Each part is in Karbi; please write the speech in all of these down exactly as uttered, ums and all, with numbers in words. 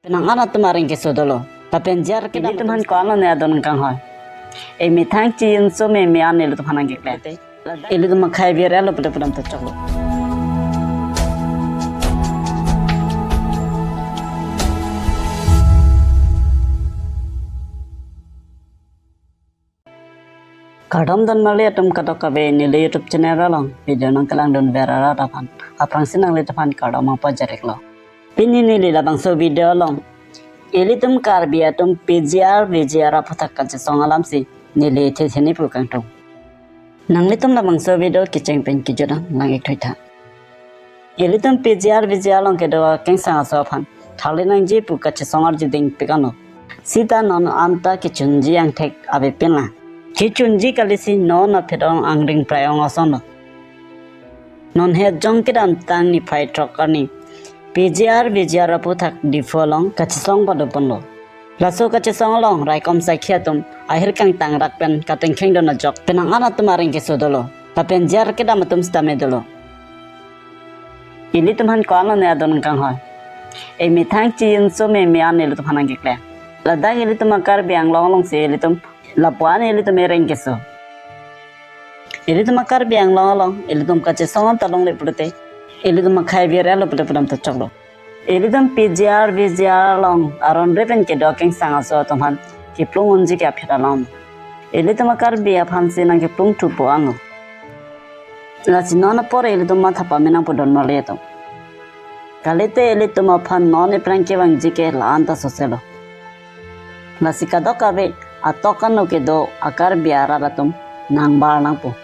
Nang an atum areng keso dolo. Lapen J R Kedam atum aphan ko-an lo ne adon kanghoi. Emethang chiyun so me me an ilitum aphan nangkekle. Ilitum akhei biar lo pada pudam ta choklo. Kardom don marli atum kadokave neli YouTube channel along video nangkelangdun ver arat aphan. Aphrangsi nanglitum aphan kardom nangpajir-iklo. Pini neli labangso video along ilitum Karbi atum P G R V G R aphuthak kachesong alamsi neli the theni pu kangtung. Nanglitum labangso video kecheng pen kejut an lang-ik thoitha. Ilitum P G R V G R along kedo akengsang aso aphan tharli nangji pu kachesong arju dingpik anlo. Sita non anta kechunji angthek avepin lang. Kechunji kalisi non aphi dong angring prayong asonlo. Non het jong kedamtang niphai throk arni P G R V G R aphuthak Diphu along kachesong padoponlo. Laso kachesong along raikom saikhi atum ahir kangtang rak pen katengkheng don ajok penang an atum areng keso dolo. Lapen J R Kedam atum sitame dolo. Ilitum aphan ko-an lo ne adon kanghoi. Emethang chiyun so me me an ilitum aphan nangkekle. Ladak ilitum a-Karbi Anglong alongsi ilitum lapuan ilitum ereng keso. Ilitum a-Karbi Anglong along ilitum kachesong an ta longle pulote ilitum akhei biar lo pada pudam ta choklo. Ilitum P G R V G R along aron re pen kedo akengsang aso atum aphan keplung unji ke aphi alam. Ilitum a-Karbi aphansi nangkeplung thupo anlo. Lasi non apor ilitum matha pame nangpo don marli atum. Kalite ilitum aphan non iphrang kevangji ke la-an ta soselo. Lasi kadokave atok anu kedo a-Karbi arat atum nangbar nangpo.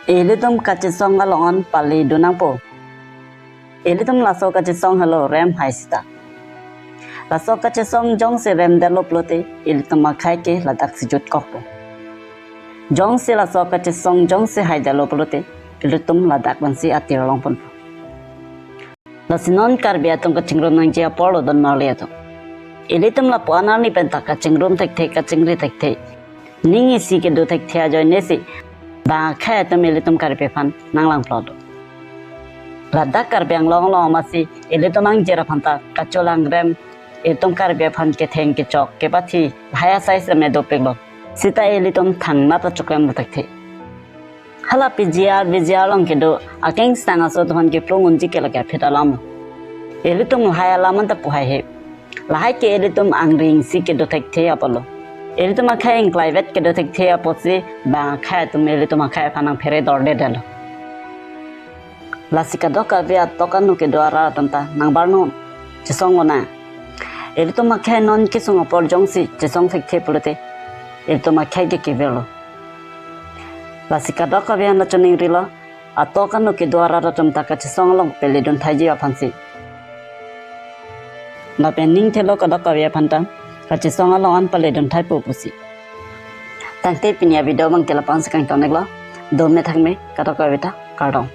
Ilitum kachesong along an pale dun nangpo. Ilitum laso kachesong helo rem hai sita. Laso kachesong jongsi remdetlo pulote ilitum akhei ke ladak si jutkokpo. Jongsi laso kachesong jongsi haidetlo pulote ilitum ladak pensi atir longponpo. Lasi non Karbi atum kachingrum nangji apor lo don marli atum. Ilitum lapuan arni pen ta kachingrum thekthe, kachingri thekthe, ning isi kedo thekthe ajoinesi bang akhei atum ilitum Karbi aphan nanglangplo do. Ladak Karbi Anglong along amatsi ilitum angjir aphan ta kacholangrem, ilitum Karbi aphan ketheng kechok kepathi lahai asai seme dopiklo. Sita ilitum thangnat achoklem do thekthe. Hala P G R V G R along kedo akengsang aso atum aphan keplung unji ke lake aphi alam. Ilitum lahai alam an ta pu haihe. Lahai ke ilitum angring si kedo thekthe apotlo. Ilitum akhei ingklaivet kedo thekthe apotsi bang akhei atum ilitum akhei aphan nangphere dordedetlo. Lasi kadokave atok anu kedo arat atum ta nangbar non, chesong lonang. Ilitum akhei non kesung apor jongsi chesong thekthe pulote ilitum akhei ke kevirlo. Lasi kadokave an ta choningrilo, atok anu kedo arat atum ta kachesong along pale dun thaiji aphansi. Lapen ning thelo kadokave aphan ta kachesong along an pale dun thaipo pusi. Tangte pini a-video abang ke la-an si kangton-iklo. Dome thakme kadokave ta, kardom.